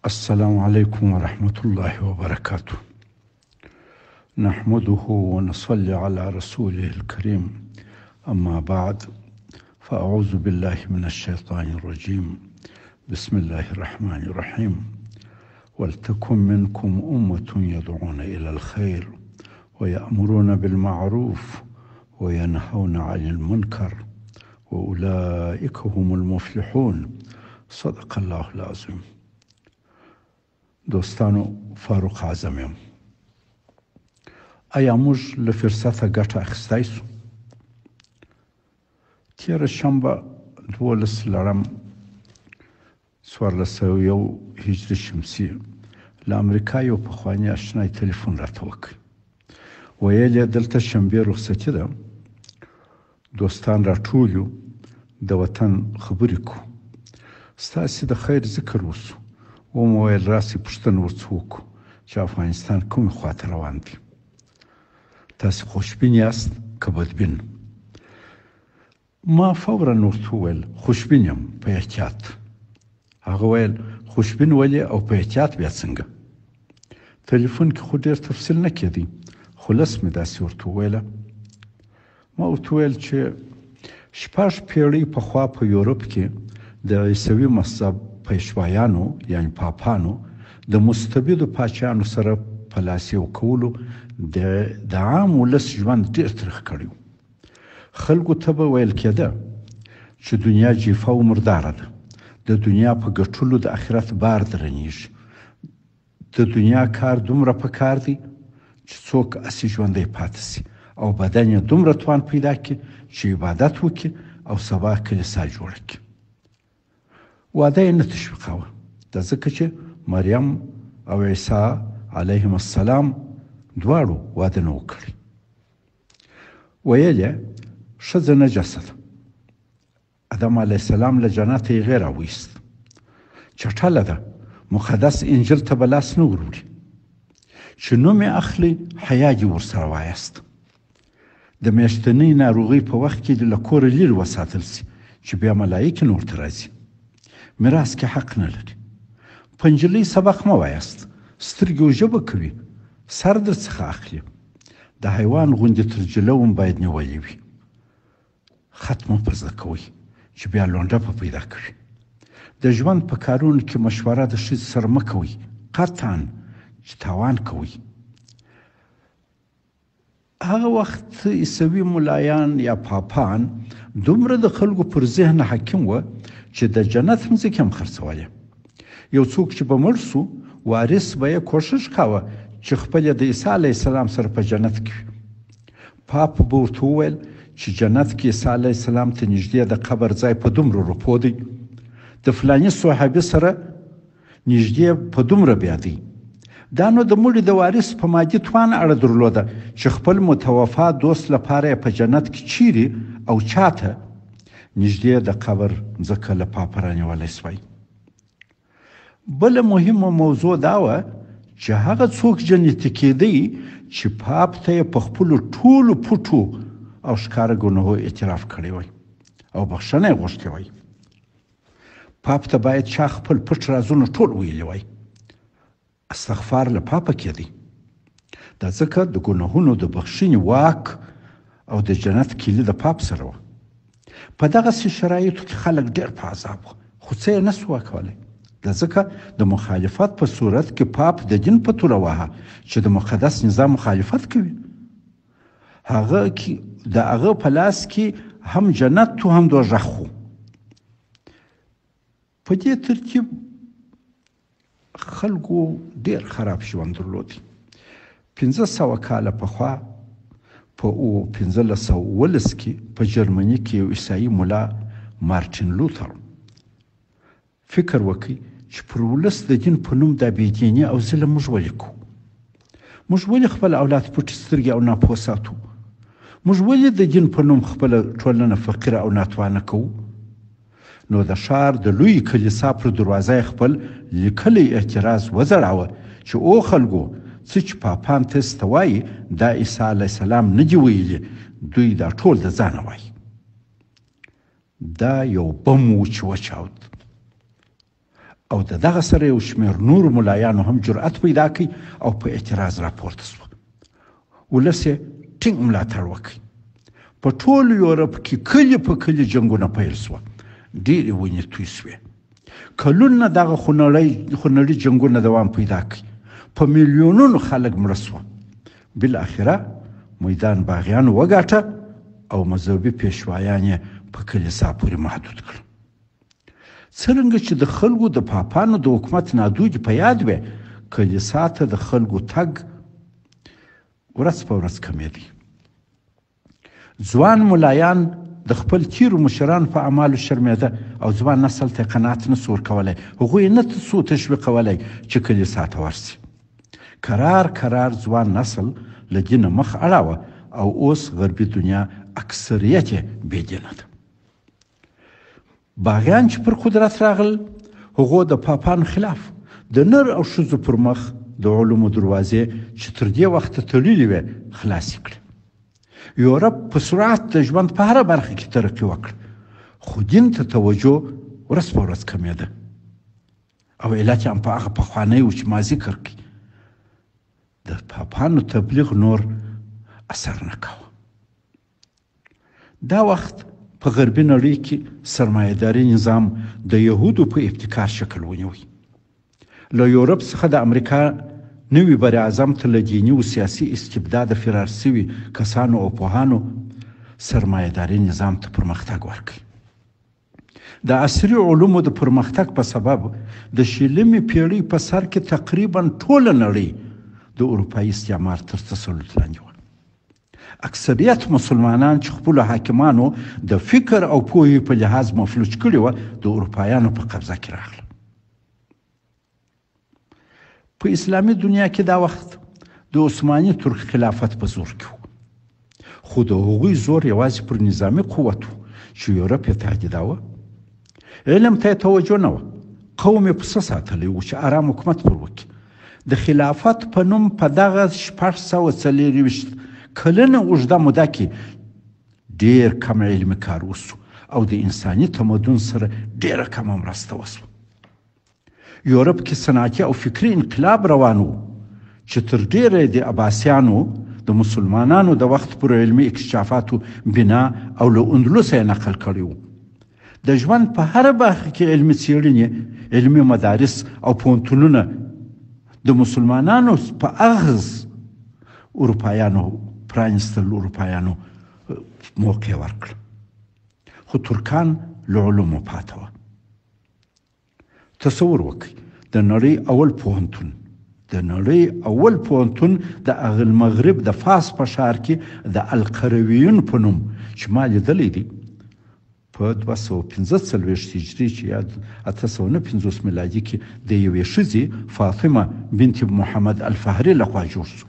السلام عليكم ورحمة الله وبركاته. نحمده ونصلي على رسوله الكريم. أما بعد، فأعوذ بالله من الشيطان الرجيم. بسم الله الرحمن الرحيم. ولتكن منكم أمة يدعون إلى الخير ويأمرون بالمعروف وينهون عن المنكر وأولئك هم المفلحون. صدق الله العظيم. دوستانو، فاروق اعظم یم. ایا موږ له فرصته ګټه اخیستی سو؟ تېره شنبه 12 لړم 1401 هجري شمسي له امریکا یو پخواني اشنای تلیفون راته وکړ. ویل یې دلته شنبه رخصتي ده، دوستان راټول یو، د وطن خبرې کوو، ستاسې د خیر ذکر وسو. ومو ویل راسئ پوښتنه ورڅخه وکړو چې افغانستان کومې خواته روان دی، تاسې خوشبین یاست که بدبین؟ ما فورا ورته وویل خوشبین یم، په احتیاط. هغه ویل خوشبین ولې او په احتیاط بیا څنګه؟ تلیفون کې خو ډېر تفصیل نه کېدی، خو لس مې داسې ورته وویله. ما ورته وویل چې 6 پېړۍ پخوا په یورپ کې د عیسوي مذهب پیشوایانو یعنی پاپانو د مستبدو پاچایانو سره په لاس یو کولو د عام ولس ژوند ډېر تریخ کړی و. خلکو ته به ویل کېده چې دنیا جیفه او مرداره ده، د دنیا په ګټلو د آخرت بار درنیږي، د دنیا کار دومره په کار دی چې څوک هسې ژوندی پاتې سي او بدن یې دومره توان پیدا کړي چې عبادت وکړي او سبا کلیسا جوړه کړي. واده یې نه تشویقاوه، دا ځکه چې مریم او عیسی علیهم السلام دواړو واده نه و کړی. ویل یې ښځه نجسه ده، ادم علیه السلام له جنته یې غیر راویست، چټله ده، مقدس انجیل ته به لاس نه وروړي، چې نوم یې اخلي حیا دې ورسره وایاست، د میاشتنۍ ناروغۍ په وخت کې دې له کوره لرې وساتل سي چې بیا ملایکې نه ورته راځي، میراث کې حق نه لري، په نجلۍ سبق مه وایاست، سترګې او ژبه کوي، سر در څخه اخلي، د حیوان غوندې تر جلو هم باید نیولې وي، خط مه په زده کوئ چې بیا لونډه په پیدا کوي، د ژوند په کارونو کې مشوره د ښځې سره مه کوئ، قطعا چې تاوان کوئ. هغه وخت عیسوي ملایان یا پاپان دومره د خلکو پر ذهن حاکم وه چې د جنت مځکې هم خرڅولې. یو څوک چې به مړ سو، وارث به یې کوښښ کاوه چې خپل د عیسی علیه السلام سره په جنت کې وي. پاپ به ورته وویل چې جنت کې عیسی علیه السلام ته نږدې د قبر ځای په دومره روپو دی، د فلاني صحابي سره نږدې په دومره بیا دی. دا نو د مړي د وارث په مادي توان اړه درلوده چې خپل متوفا دوست لپاره یې په جنت کې چیرې او چاته نږدې د قبر مځکه له پاپه رانیولی سوای. بله مهمه موضوع دا وه چې هغه څوک جنتي کېدی چې پاپ ته یې په خپلو ټولو پټو او ښکاره ګناهو اعتراف کړی وای او بخښنه یې غوښتې وای. پاپ ته باید چا خپل پټ رازونه ټول ویلي وای. استغفار له پاپه کېدی، دا ځکه د ګناهونو د بخښنې واک او د جنت کیلي د پاپ سره وه. په دغسې شرایطو کې خلک ډېر په عذاب وه، خو څه یې نه سوه کولی، دا ځکه د مخالفت په صورت کې پاپ د دین په توره وهه چې د مقدس نظام مخالفت کوي. هغه کې د هغه په لاس کې هم جنت و هم دوزخ و. په دې ترتیب خلکو ډېر خراب ژوند درلود. 500 کاله پخوا په 1517 کې په جرمني کې یو عیسایي ملا مارټین لوتر فکر وکړ چې پر ولس د دین په نوم دا بېدیني او ظلم موږ ولې کوو؟ موږ ولې خپل اولاد پټې سترګې او ناپوه ساتو؟ موږ ولې د دین په نوم خپله ټولنه فقیره او ناتوانه کوو؟ نو د ښار د لوی کلیسا پر دروازه یې خپل لیکلی اعتراض وځړاوه چې او خلکو، څه چې پاپان تاسو ته وایي دا عیسی علیه السلام نه دي ویلي، دوی دا ټول د ځانه وایي. دا یو بم و چې وچاود او د دغه سره یو شمېر نورو ملایانو هم جرأت پیدا کړ او په اعتراض راپورته شوه. ولس یې ټینګ ملاتړ وکړ. په ټول یورپ کې کلي په کلي جنګونه پیل شوه، ډېرې وینې توی شوې. کلونه دغه خونړی خونړي جنګونه دوام پیدا کړ، په میلیونونو خلک مړه شوه. بالاخره میدان باغیانو وګاټه او مذهبي پیشوایان یې په کلیسا پورې محدود کړل. څرنګه چې د خلکو د پاپانو د حکومت نادودې په یاد وې، کلیسا ته د خلکو تګ ورځ په ورځ کمېدی. ځوان ملایان د خپل تیرو مشرانو په اعمالو شرمېده او ځوان نسل ته قناعت نه سو ورکولی، هغوی نه سو تشویقولی چې کلیسا ته ورسي. کرار کرار ځوان نسل له دینه مخ اړاوه او اوس غربي دنیا اکثریت یې بې دینه ده. باغیان چې پر قدرت راغل، هغو د پاپانو خلاف د نر او ښځو پر مخ د علومو دروازې چې تر دې وخته تړلې وې، خلاصې کړې. یورپ په سرعت د ژوند په هره برخه کې ترقي وکړه، خو دین ته توجه ورځ په ورځ کمېده او علت یې هم په هغه پخوانی و چې ما ذکر کړ. د پاپانو تبلیغ نور اثر نه کاوه. دا وخت په غربي نړۍ کې سرمایهداري نظام د یهودو په ابتکار شکل ونیوی. له یورپ څخه د امریکا نوي براعظم ته له دیني او سیاسي استبداده فرار شوي کسانو او پوهانو سرمایهداري نظام ته پرمختګ ورکړ. د عصري علومو د پرمختګ په سبب د شلمې پیړۍ په سر کې تقریبا ټوله نړۍ د اروپایي استعمار تر تسلط لاندې وه. اکثریت مسلمانان چې خپلو حاکمانو د فکر او پوهې په لحاظ مفلوج کړي وه، د اروپایانو په قبضه کې راغله. په اسلامي دنیا کې دا وخت د عثماني ترک خلافت په زور کې و، خو د هغوی زور یوازې پر نظامي قوت و چې یورپ یې تهدیداوه. علم ته یې توجه نه وه، قوم یې پسه ساتلی و چې ارام حکومت پر وکړي. د خلافت په نوم په دغه 624 کلنه اوږده موده کې ډېر کم علمي کار وشو او د انساني تمدن سره ډېره کمه مرسته وشوه. یورپ کې صنعتي او فکري انقلاب روان و چې تر ډېره یې د عباسیانو د مسلمانانو د وخت پر علمي اکتشافاتو بنا او له اندلسه یې نقل کړی و. د ژوند په هره برخه کې علمي څېړنې، علمي مدارس او پوهنتونونه د مسلمانانو په اغز اروپایانو پرانیستل، اروپایانو موقع ورکړه، خو ترکان له علومو پاته وه. تصور وکړئ د نړۍ اول پوهنتون د نړۍ اول پوهنتون د المغرب د فاس په ښار کې د القرویون په نوم چې ما لیدلی دی په 245 هجري چې یا 859 میلادي کې د یوې ښځې فاطمه بنت محمد الفهري لخوا جوړ شو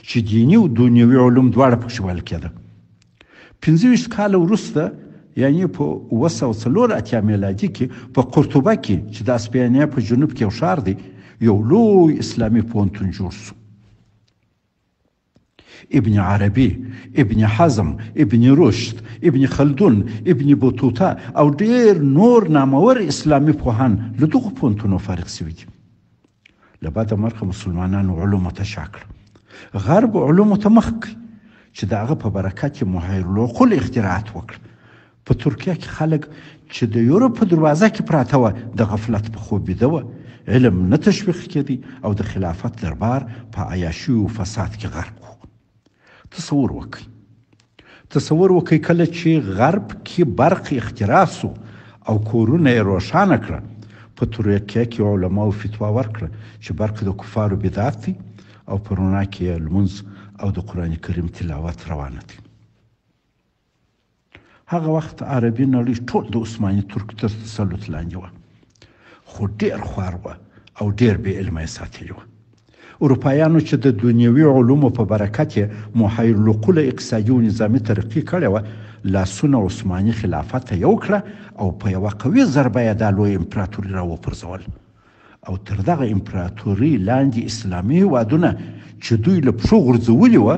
چې دیني او دنیوي علوم دواړه پکې ویل کېده. 25 کاله وروسته یعنی په 784 میلادي کې په قرطبه کې چې د اسپانیا په جنوب کې یو ښار دی، یو لوی اسلامي پوهنتون جوړ شو. ابن عربي، ابن حزم، ابن رشد، ابن خلدون، ابن بطوطه او ډېر نور نامور اسلامي پوهان له دغو پوهنتونو فارغ شوي دي. له بده مرغه مسلمانانو علومو ته شا کړه، غرب علومو ته مخ کړ چې د هغه په برکت یې محیر العقول اختراعات وکړ. په ترکیه کې خلک چې د یورپ په دروازه کې پراته وه د غفلت په خوب بیده وه، علم نه تشویق کېدی او د خلافت دربار په عیاشي او فساد کې غرق و. تصور وکړئ تصور وکړئ کله چې غرب کې برق اختراع سو او کورونه یې روښانه کړه، په ترکیه کې علماو فتوا ورکړه چې برق د کفارو بدعت دی او په رڼا کې یې لمونځ او د قرآن کریم تلاوت روانه دی. هغه وخت عربي نړۍ ټول د عثماني ترک تر تسلط لاندې وه، خو ډېر خوار وه او ډېر بې علمه یې ساتلي وه. اروپایانو چې د دنیوي علومو په برکت یې محیر العقوله اقتصادي او نظامي ترقي کړې وه، لاسونه عثماني خلافت ته یو کړه او په یوه قوي ضربه یې دا لویه امپراتوري راوپرځول. او تر دغه امپراتورۍ لاندې اسلامي هېوادونه چې دوی له پښو غورځولي وه،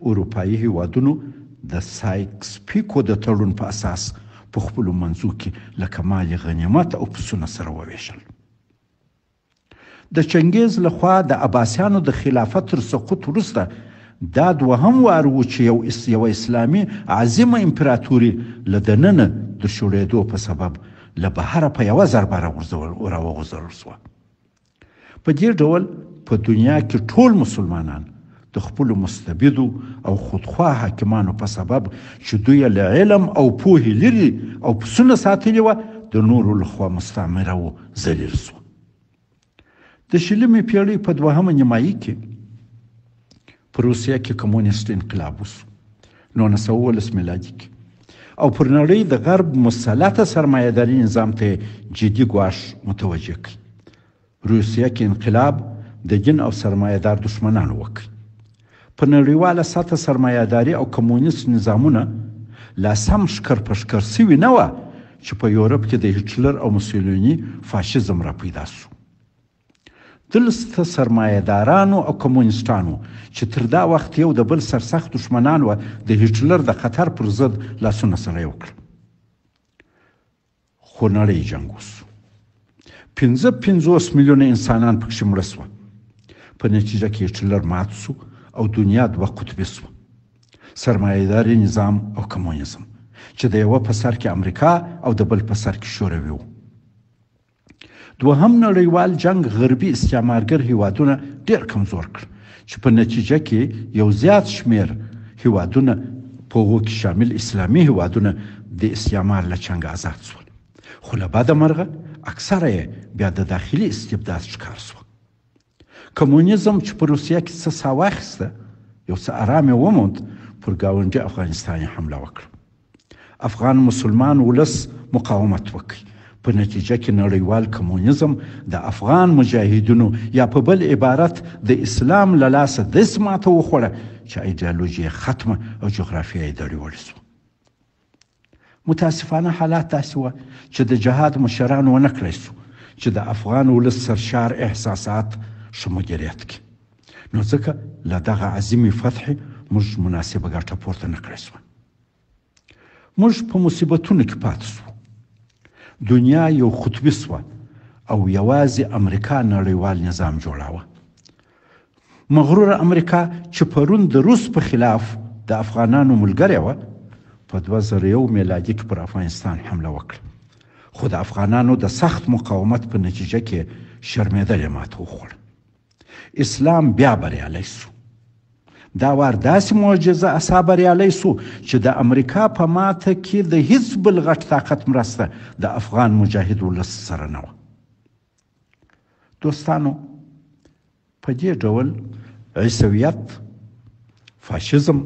اروپايي هېوادونو د سایکس پیکو د تړون په اساس په خپلو منځو کې لکه مال غنیمت او پسونه سره ووېشل. د چنګیز له خوا د عباسیانو د خلافت تر سقوط وروسته دا دوهم وار و چې یو یوه اسلامي عظیمه امپراتوري له دننه د شوړېدو په سبب له بهره په یوه ضربه راوغورځول شوه. په دې ډول په دنیا کې ټول مسلمانان د خپلو مستبدو او خودخواه حاکمانو په سبب چې دوی یې له علم او پوهې لرې او پسونه ساتلي وه، د نورو له خوا مستعمره و ذلیل شوه. د شلمې پیړۍ په دوهمه نیمایي کې په روسیه کې کمونیست انقلاب وشو، 1917 میلادي کې، او پر نړۍ د غرب مسلطه سرمایهداري نظام ته جدي ګواښ متوجه کړ. روسیه کې انقلاب د دین او سرمایهدار دښمنانو وکړ. په نړیواله سطح سرمایهداري او کمونیست نظامونه لا سم ښکر په ښکر شوي نه وه چې په یورپ کې د هټلر او موسولیني فاشیزم را پیدا شو. دلته سرمایه دارانو او کمونیسټانو چې تر دا وخت یو د بل سرسخت دښمنان وه، د هټلر د خطر پر ضد لاسونه سره یو کړل. خونړی جنګ وشو. 55 میلیونه انسانان پکښې مړه شوه. په نتیجه کې هټلر مات شو او دنیا دوه قطبي شوه، سرمایهداري نظام او کمونیزم، چې د یوه په سر کې امریکا او د بل په سر کې شوروي وو. دوهم نړیوال جنګ غربي استعمارګر هیوادونه ډیر کمزور کړ، چې په نتیجه کې یو زیات شمیر هیوادونه، په هغو کې شامل اسلامي هیوادونه، د استعمار له چنګه ازاد شول، خو له بده مرغه اکثره یې بیا د داخلي استبداد ښکار شوه. کمونیزم چې په روسیه کې څه سا واخیسته، یو څه ارام یې وموند، پر ګاونډي افغانستان یې حمله وکړه. افغان مسلمان ولس مقاومت وکړ. په نتیجه کې نړیوال کمونیزم د افغان مجاهدینو یا په بل عبارت د اسلام له لاسه داسې ماته وخوړه چې ایډیالوژي یې ختمه او جغرافیه یې دړې وړې شوه. متاسفانه حالات داسې وه چې د جهاد مشران ونه کړای شو چې د افغان ولس سرشار احساسات ښه مدیریت کړي، نو ځکه له دغه عظیمې فتحې موږ مناسبه ګټه پورته نه کړای شوه. موږ په مصیبتونو کې پاتې شوو. دنیا یو قطبي شوه او یوازې امریکا نړیوال نظام جوړاوه. مغروره امریکا چې پرون د روس په خلاف د افغانانو ملګرې وه، په 2001 میلادي کې پر افغانستان حمله وکړه، خو د افغانانو د سخت مقاومت په نتیجه کې شرمېدلې ماته وخوړه. اسلام بیا بریالی شو. دا وار داسې معجزه اسا بریالی شو چې د امریکا په ماته کې د هیڅ بل غټ طاقت مرسته د افغان مجاهد ولس سره نه وه. دوستانو، په دې ډول عیسویت، فاشیزم،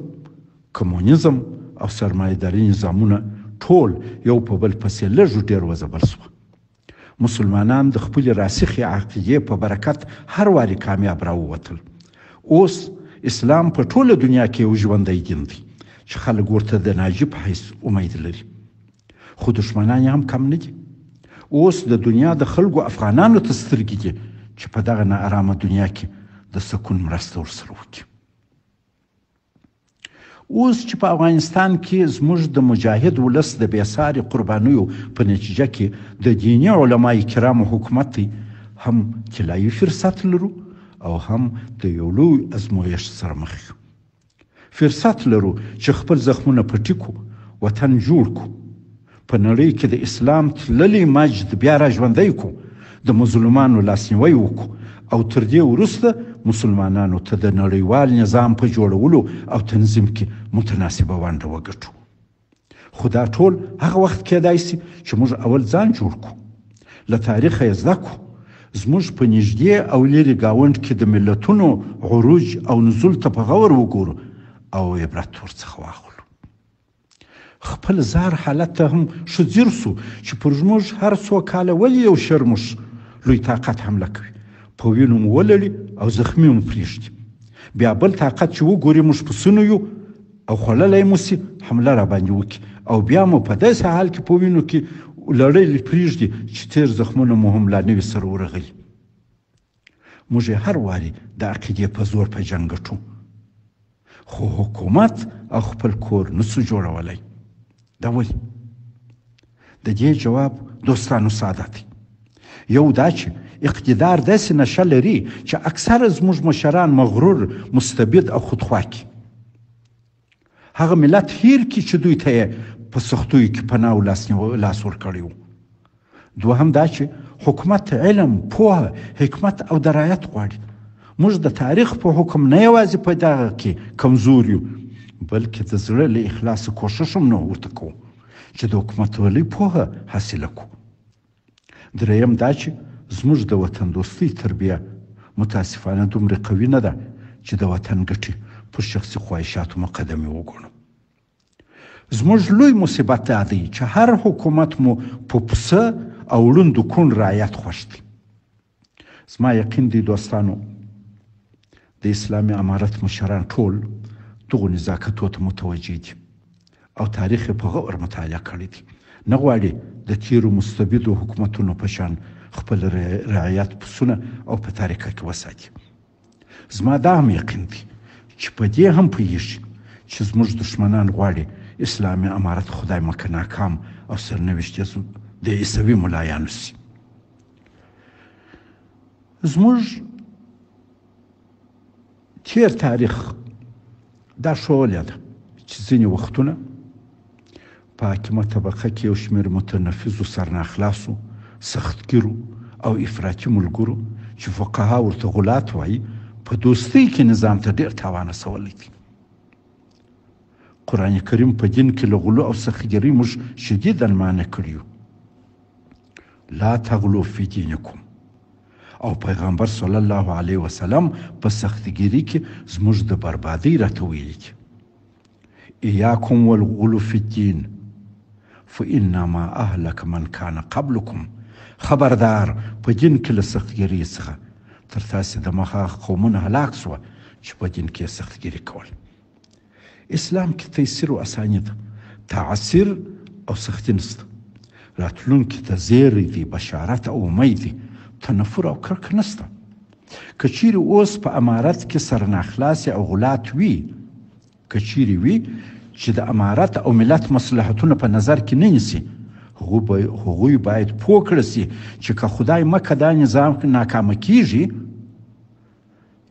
کمونیزم او سرمایهداري نظامونه ټول یو په بل پسې لږ ډېر وځپل شوه. مسلمانان د خپلې راسخې عقیدې په برکت هر وارې کامیاب راووتل. اوس اسلام په ټوله دنیا کې یو ژوندی دین دی چې خلک ورته د ناجي په حیث امید لري، خو دښمنان یې هم کم نه دي. اوس د دنیا د خلکو افغانانو ته سترګې دي چې په دغه ناارامه دنیا کې د سکون مرسته ورسره وکړي. اوس چې په افغانستان کې زموږ د مجاهد ولس د بېساري قربانیو په نتیجه کې د دیني علماء کرامو حکومت دی، هم طلایي فرصت لرو او هم د یو لوی ازمویښت سره مخ یو. فرصت لرو چې خپل زخمونه پټي کړو، وطن جوړ کړو، په نړۍ کې د اسلام تللی مجد بیا را ژوندی کړو، د مظلومانو لاسنیوی وکړو او تر دې وروسته مسلمانانو ته د نړیوال نظام په جوړولو او تنظیم کې متناسبه ونډه وګټو. خو دا ټول هغه وخت کېدای شي چې موږ اول ځان جوړ کړو، له تاریخه یې زده کړو، زموږ په نږدې او لیرې ګاونډ کې د ملتونو عروج او نزول ته په غور وګورو او عبرت ورڅخه واخلو. خپل زار حالت ته هم ښه ځیر شو چې پر موږ هر څو کاله ولې یو شرموښ لوی طاقت حمله کوي، په وینو مو ولړي او زخمي مو پرېږدي. بیا بل طاقت چې وګوري موږ پسونو یو او خوړلی مو سي، حمله را باندې وکړي او بیا مو په داسې حال کې په وینو کې لړلي پرېږدي چې تېر زخمونه مو هم لا نه وي سره ورغلي. موږ یې هر وارې د عقیدې په زور په جنګ ګټو، خو حکومت او خپل کور نسو جوړولی. دا ولې؟ د دې جواب دوستانو ساده دی. یو دا چې اقتدار داسې نشه لري چې اکثره زموږ مشران مغرور، مستبد او خودخواه کړي. هغه ملت هیر کړي چې دوی ته یې په سختیو کې پناه او لاس ورکړی و. دوهم دا چې حکومت علم، پوهه، حکمت او درایت غواړي. موږ د تاریخ په حکم نه یوازې په دغه کې کمزور یو، بلکې د زړه له اخلاصه کوښښ هم نه ورته کوو چې د حکومتولۍ پوهه حاصله کړو. درېیم دا چې زموږ د وطندوستۍ تربیه متاسفانه دومره قوي نه ده چې د وطن ګټې پر شخصي خواهشاتو مقدمې وګڼو. زموږ لوی مصیبت دا دی چې هر حکومت مو په پسه او ړوندو کوڼ رعیت خوښ دی. زما یقین دی دوستانو د اسلامي امارت مشران ټول دغو نزاکتو ته متوجه دي او تاریخ یې په غور مطالعه کړی دی. نه غواړي د تیرو مستبدو حکومتونو په شان خپل رعیت پسونه او په تاریکه کې وساتي. زما دا هم یقین دی چې په دې هم پوهیږي چې زموږ دښمنان غواړي اسلامي امارت خدای مکه ناکام او سرنوشت یې د عیسوي ملایانو شي. زموږ تیر تاریخ دا ښوولې ده چې ځینې وختونه په حاکمه طبقه کې یو شمېر متنفذو سرناخلاصو، سختګیرو او افراطي ملګرو چې فقها ورته غلات وایي، په دوستۍ کې نظام ته ډېر تاوان رسولی دی. قرآن کریم په دین کې له غلو او سختګیرۍ موږ شدیداً منع کړي یو. لا تغلو فی دینکم او پیغمبر صلی الله علیه وسلم په سختګیری کې زموږ د بربادۍ راته ویلي دي ایاکم والغلو فی الدین فانما اهلک من کان قبلکم خبردار په دین کې له سختګیری څخه تر تاسې د مخه هغه قومونه هلاک شوه چې په دین کې سختګیري کول اسلام کې تیسیر او اساني ده، تعسیر او سختي نشته. راتلونکي ته زیری دی، بشارت او امید دی، تنفر او کرکه نشته. که چیرې اوس په امارت کې سرناخلاصي او غلات وي، که چیرې وي چې د امارت او ملت مصلحتونه په نظر کې نه نیسي، هغوی باید پوه کړل شي چې که خدای مکه دا نظام ناکامه کیږي،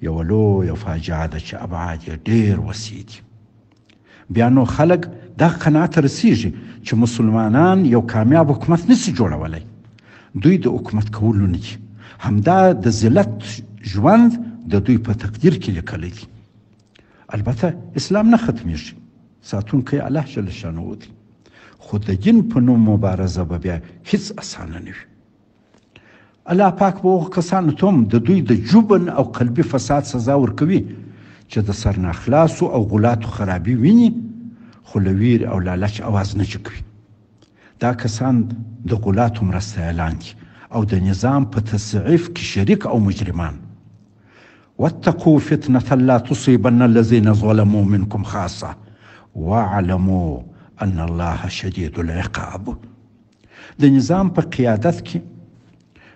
یوه لویه فاجعه ده چې ابعاد یې ډېر وسیع دي. بیا نو خلک دغه قناعت ته رسیږي چې مسلمانان یو کامیاب حکومت نشي جوړولی، دوی د حکومت کولو نه دي، همدا د ذلت ژوند د دوی په تقدیر کې لیکلی دی. البته اسلام نه ختمیږي، ساتونکی الله جل شانه دی، خو د دین په نوم مبارزه به بیا هیڅ اسانه نه وي. الله پاک به هغو کسانو ته هم د دوی د جبن او قلبي فساد سزا ورکوي چې د سرناخلاصو او غلاتو خرابي ویني خو له ویرې او لالچ اواز نه جګوي. دا کسان د غلاتو مرستیالان دي او د نظام په تصعیف کې شریک او مجرمان. واتقوا فتنة لا تصيبن الذين ظلموا منكم خاصة واعلموا ان الله شدید العقاب. د نظام په قیادت کې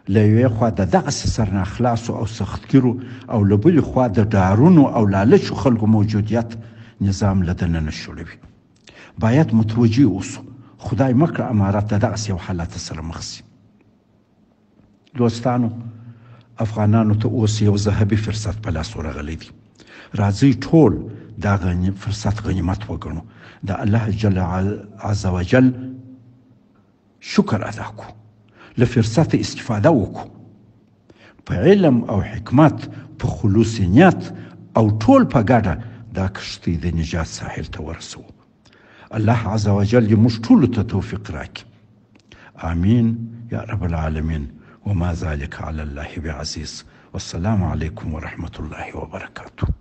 له یوې خوا د دغسې سرناخلاصو او سختګیرو او له بلې خوا د ډارونو او لالچو خلکو موجودیت نظام له دننه شړوي. باید متوجه اوسو، خدای مه کړه امارت د دغسې یو حالت سره مخ شي. دوستانو، افغانانو ته اوس یو ذهبي فرصت په لاس ورغلی دی. راځئ ټول دا فرصت غنیمت وګڼو، د الله جل عز وجل شکر ادا کو، له فرصت استفاده وکړو، په علم او حکمت، په خلوص نیت او ټول په ګډه دا کښتۍ د نجات ساحل ته ورسوو. الله عز وجل دې موږ ټولو ته توفیق راکړي. آمین یا رب العالمین. وما ذلك على الله بعزیز. والسلام علیکم ورحمة الله وبرکاته.